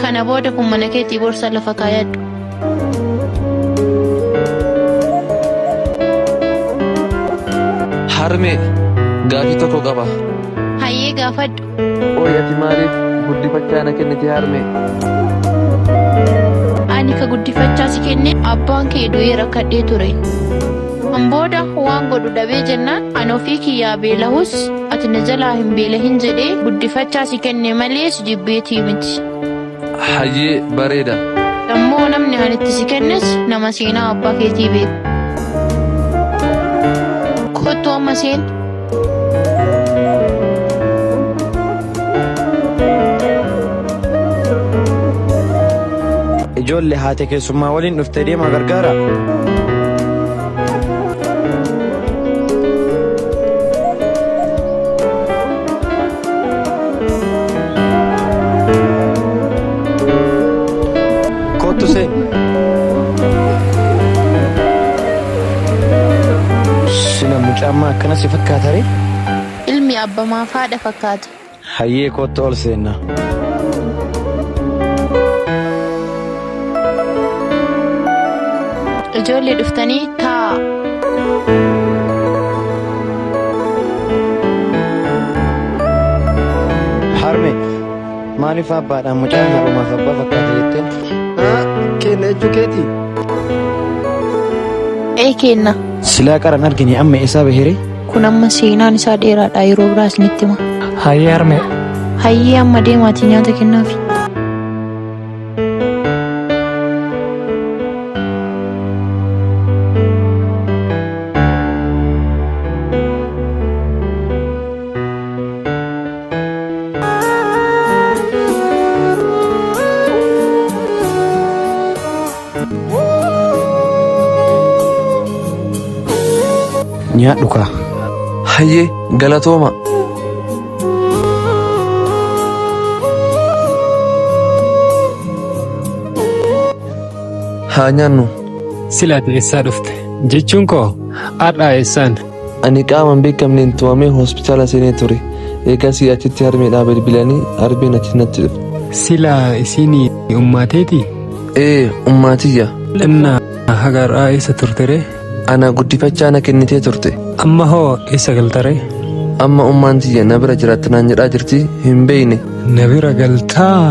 Kana booda kun mana keetii borsaa lafa kaayadhu. Harmee gaafii tokko qaba. Hayyee gaafadhu. Ooyi ati maaliif guddifachaa na kennite harmee? Ani ka guddifachaa si kenne abbaan kee du'ee rakkadhee ture. Kan booda waan godhu dhabee jennaan ani ofii kiyyaa beelahus ati na jalaa hin beelahin jedhee guddifachaa si kenne malee si jibbeetii miti. Hayyee bareeda. Ammoo namni ani itti si kennes nama seenaa abbaa keetii beeku. Kottu amma seen. Ijoollee haati keessummaa waliin dhuftee deemaa gargaara. Kottu seen. Sina mucaan akkana si fakkaata ree? Ilmi abbamaaf haadha fakkaata. Hayyee kottu ol seenna. Ijoollee dhuftanii taa'a. Harme maaliif abbaadhaan mucaan haadhumaaf abbaa fakkaata jetteen? Kenna jechuu keetii? Ee kenna. Silaa qaran argine amma eessaa bahere? Kun amma seenaan isaa dheeraadha yeroo biraa isinitti hima. Hayyee harmee. Hayyee amma deemaatii nyaata kennaafi. Nyaadhu kaa. Hayyee galatooma. Haa nyaannu. Silaati eessaa dhufte? Jechuun koo har'aa eessaan? Ani qaama hin beekamneen tumamee hospitaala seenee ture. Eegasii achitti harmeedhaa bilbilanii harmeen achi natti dhufte. Silaa isiin ummaateetii? Ee ummaatiyya. Innaa haga har'aa eessa turte ree? Ana guddifachaa na kennitee turte. Amma hoo eessa galta ree? Amma ummaan tiyya na bira jiraatta naan jedhaa jirti hin beeyne. Na bira galtaa?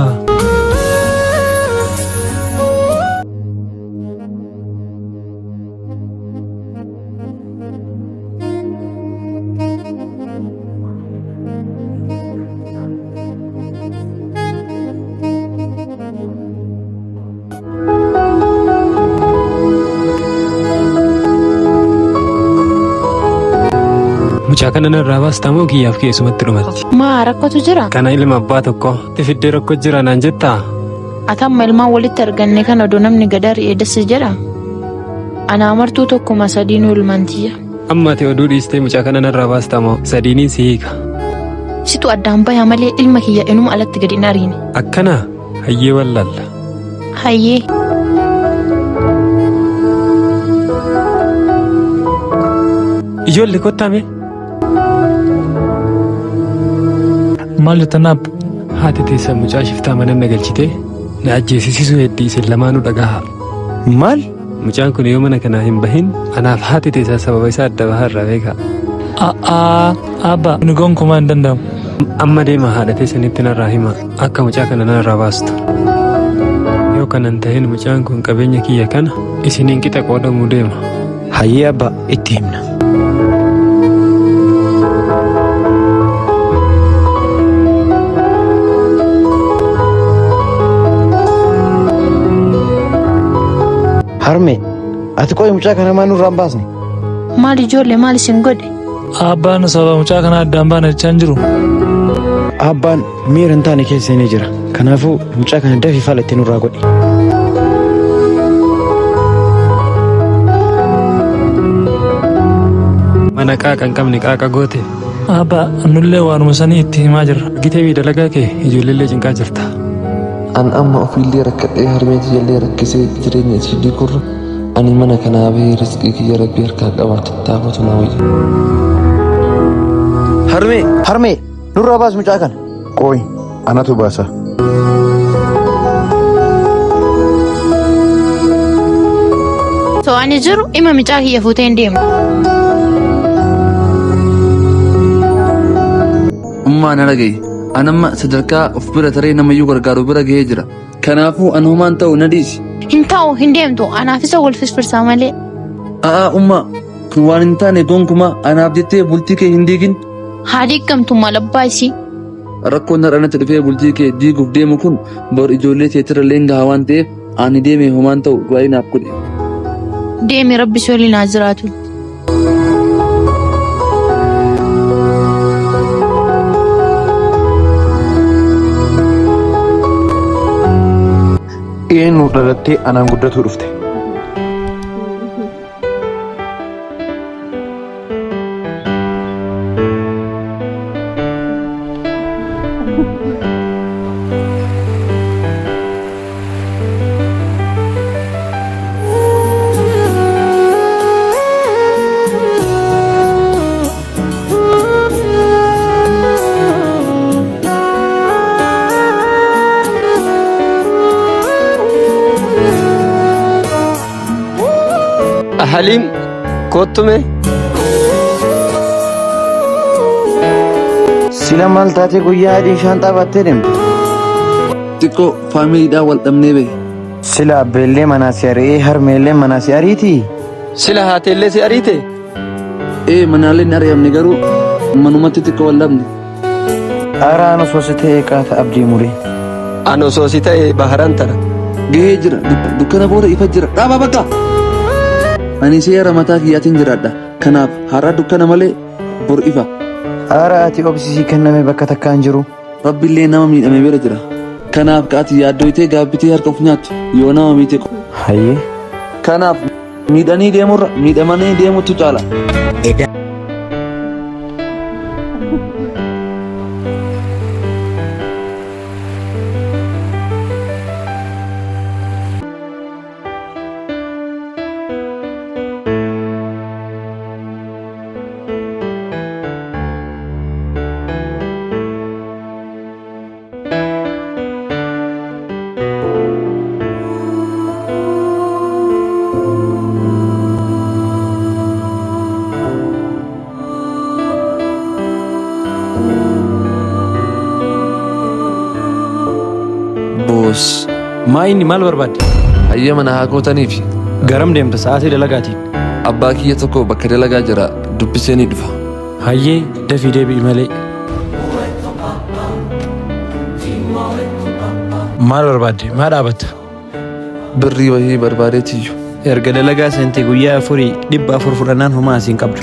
Mucaa kana narraa baastaa moo kiyyaaf keessumatti dhumatti? Maa rakkootu jira? Kana ilma abbaa tokko itti fiddee rakkoo jira naan jettaa? Ati amma ilmaan walitti arganne kana odoo namni gad ari'e dassi jedha? Anaa martuu tokkuma sadiinuu ilmaan tiyya. Amma ati oduu dhiistee mucaa kana narraa baastaa moo sadiiniin si hiika? Situ addaan baya malee ilma kiyya inuma alatti gad hin ariine. Akkanaa? Hayyee wallaalla. Hayyee. Ijoollee kottaa mee? Maal jettan abba? Haati teessan mucaa shiftaa mana na galchitee na ajjeesisisuu heddii isin lamaanuu dhagahaa. Maal? Mucaan kun yoo mana kanaa hin bahin anaaf haati teessan sababa isaa adda bahaa irraa beekaa. A'aa abba kun gonkumaa hin danda'amu. Amma deema haadha teessanitti narraa hima akka mucaa kana narraa baastu. Yoo kana hin tahin mucaan kun qabeenya kiyya kana isiniin qixa qoodamuu deema. Hayyee abba itti himna. Harme ati qoy mucaa kana maa nurraa hin baasne? Maal ijoollee maal isin godhe? Abbaan sababa mucaa kana addaan baana jechaa hin jiru. Abbaan miira hin taane keessa seenee jira. Kanaafuu mucaa kana dafii fala itti nurraa godhi. Mana qaaqa hin qabne qaaqa goote. Abba nullee waanuma sanii itti himaa jirra. Argitee dalagaa kee ijoolleellee cinqaa jirta. An amma ofiillee rakkadhee harmee tiyyallee rakkisee jireenya isii diigurra ani mana kanaa bahee rizqii kiyya rabbii harkaa qabaan tattaafatu na wayya. Harmee! Harmee nurraa baas mucaa kana. Qooyi anatu baasa. Osoo ani jiru ima micaa kiyya fuutee hin deemu. Ummaa na dhaga'i. An amma sadarkaa of bira taree namayyuu gargaaru bira gahee jira. Kanaafuu an homaan ta'u na dhiisi. Hin ta'u hin deemtu anaaf isa wal firfirsaa malee. A'aa ummaa kun waan hin taane gonkumaa anaaf jettee bultii kee hin diigin. Haa diiggamtu maal abbaa isii. Rakkoon har'a natti dhufee bultii kee diiguuf deemu kun bor ijoollee teetirra gaha waan ta'eef ani deeme homaan ta'u du'aa naaf godhi. Deemi rabbi si waliin haa jiraatu. Eenyu dhalattee anaan guddatuu dhufte. Haliim kottume. Sila maal taatee guyyaa adii shaanxaa baattee deemte? Xiqqoo faamiliidhaan wal dhabnee bahe. Sila abbeellee manaa si ari'ee harmeellee manaa si ariitii? Sila haateellee si ariite. Ee manaalee hin ari'amne garuu manumatti xiqqoo wal dhabne. Araan osoo si ta'ee qaata abdii muree. An osoo si ta'e baharan tara. Gahee jira dukkana booda ifa jira dhaabaa bakka. Ani seera mataa kiyyaatiin jiraadha. Kanaaf har'a dukkana malee bor ifa. Ara ati obsisii kenname bakka takkaan jiru. Rabbiillee nama miidhame bira jira. Kanaaf qaati yaaddoytee gaabbitee harka of nyaattu yoo nama miite. Hayyee. Kanaaf miidhanii deemurra miidhamanii deemutu caala. Boos. Maa inni maal barbaadde? Hayyama na haa gootaniifi. Garam deemta sa'aatii dalagaatiin? Abbaa kiyya tokko bakka dalagaa jira dubbisee ni dhufa. Hayyee dafii deebi'i malee. Maal barbaadde? Maa dhaabatta? Birrii wayii barbaadeetiyyu. Erga dalagaa seentee guyyaa afurii 400 fudhannaan homaa asiin qabdu.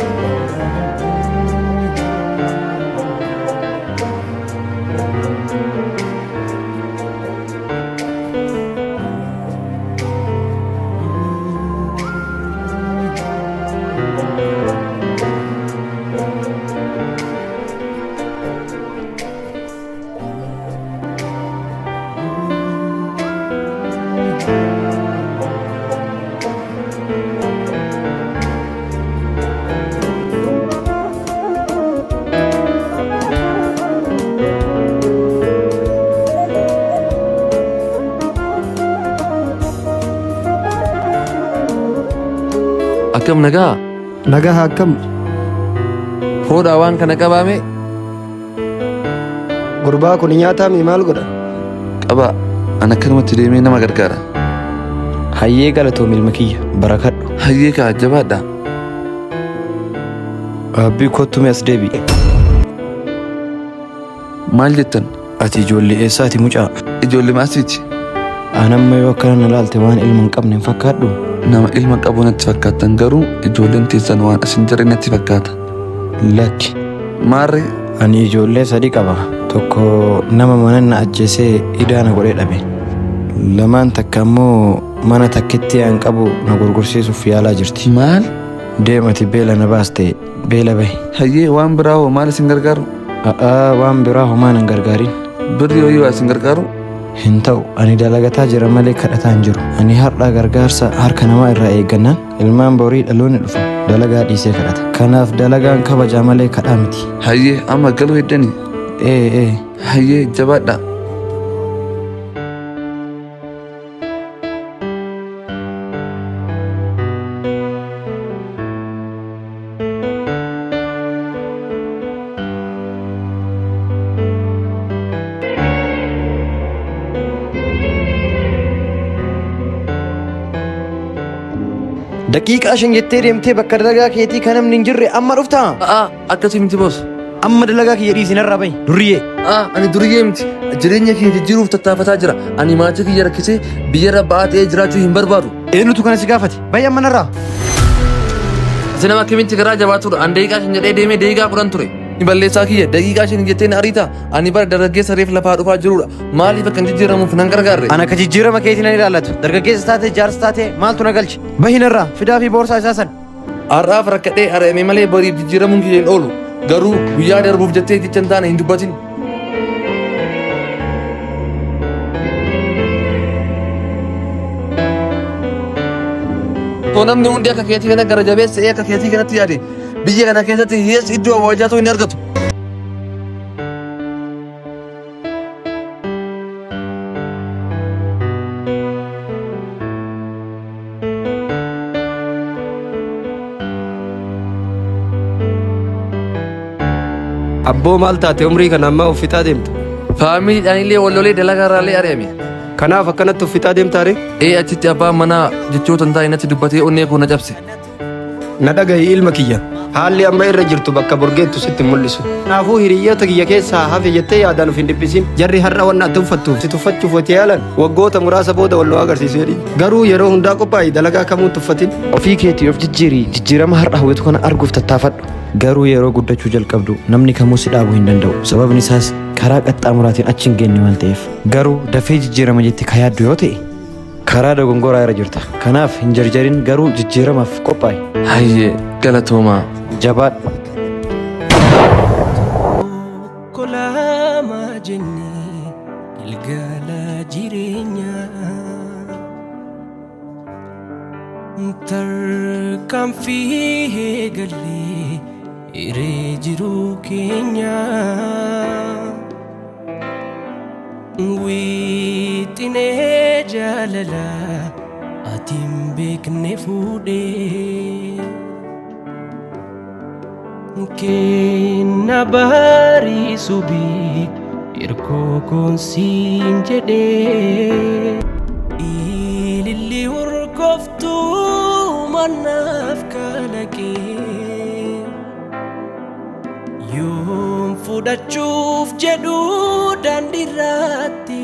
Akkam nagaa? Nagaa akkam? Fuudhaa waan kana qabaame Gurbaa kun nyaataa mi maal godha? Qaba an akkanumatti deemee nama gargaara. Hayyee galatoom ilma kiyya barakadhu. Hayyee kaa jabaadha. Abbii kottu mee as deebi'i. Maal jettan? Ati ijoollee eessaati mucaa? Ijoollee maasiiti. An amma yoo akkana na laalte waan ilma hin qabne hin fakkaadhu. Nama ilma qabu natti fakkaattan garuu ijoolleen teessan waan asin jirre natti fakkaata. Lakki. Maarree Ani ijoollee sadi qaba. Tokko nama mana na ajjeesee idaa na godhee dhabe. Lamaan takka ammoo mana takkitti an qabu na gurgursiisuuf yaalaa jirti. Maal? Deemati beela na baaste beela bahi. Hayyee waan biraa hoo maal isin gargaaru? A'aa waan biraa homaa nan gargaarin. Birri hoyii waa isin gargaaru? Hin ta'u ani dalagataa jira malee kadhataa hin jiru. Ani har'a gargaarsa harka namaa irraa eeggannaan ilmaan borii dhaloonni dhufu dalagaa dhiisee kadhata. Kanaaf dalagaan kabajaa malee kadhaa miti. Hayyee amma galuu heddani? Ee ee. Hayyee jabaadhaa. Daqiiqaa shan jettee deemtee bakka dalagaa keetii kan namni hin jirre amma dhuftaa? A'aa akkasii miti boos. Amma dalagaa kiyya dhiisi narraa bahi. Durriyyee. A'aa ani duriyyee miti. Jireenya kiyya jijjiiruuf tattaafataa jira. Ani maatii kiyya rakkisee biyyarra ba'aa ta'ee jiraachuu hin barbaadu. Eenyutu kana si gaafate? Bahi amma narraa. Ati nama akkamitti garaa jabaatudha. Ani daqiiqaa shan jedhee deemee daqiiqaa 10 ture. Ni balleessaa kiyya daqiiqaa shan jettee na ariitaa? Ani bara dargaggeessa reef lafaa dhufaa jirudha. Maaliif akkan jijjiiramuuf nan gargaarre? Ana ka jijjiirama keetii nan ilaallatu. Dargaggeessa taatee jaarsa taatee maaltu na galche? Bahi narraa fidaa fi boorsaa isaa san. Har'aaf rakkadhee ari'ame malee boriif jijjiiramuun kiyya hin oolu. Garuu guyyaa darbuuf jettee jecha hin taane hin dubbatin. Otoo namni hundi akka keetii kana gara jabeessa ta'ee akka keetii kanatti yaade biyya kana keessatti hiyyeessi iddoo awwaalchaatu hin argatu. Abboo maal taate umrii kana ammaa of fixaa deemta? Faamiliidhaan illee wal lolee dalagaa irraa illee ari'ame. Kanaaf akkanatti of fixaa deemtaa ree? Ee achitti abbaan manaa jechoota hin taane natti dubbatee onnee koo na cabse. Na dhagahi ilma kiyya. Haalli amma irra jirtu bakka bor geettu sitti hin mul'isu. Kanaafuu hiriyyoota kiyya keessaa hafe jettee yaadaan of hin dhiphisin. Jarri har'a wanna ati uffattuuf si tuffachuuf wati yaalan waggoota muraasa booda wal nu agarsiisu jedhiin. Garuu yeroo hundaa qophaa'i dalagaa kamuu hin tuffatin. Ofii keetii of jijjiiri jijjiirama har'a hawwitu kana arguuf tattaafadhu. Garuu yeroo guddachuu jalqabdu namni kamuu si dhaabuu hin danda'u. Sababni isaas karaa qaxxaamuraatiin achi hin geenne waan ta'eef. Garuu dafee jijjiirama jettee ka yaaddu yoo ta'e karaa dogongoraa irra jirta. Kanaaf hin jarjarin garuu jijjiiramaaf qophaa'i. Hayyee galatoomaa. Jabaadhu. Tokko lama jennee gilgaala jireenyaa. Tarkaanfii eegallee hiree jiruu keenyaa. Wixinee jaalalaa ati hin beekne fuudhee. Kenna barii subii hirkoo koon siin jedhee. Ililli urgooftuu mannaaf kalaqee. Yoom fudhachuuf jedhu daandiirratti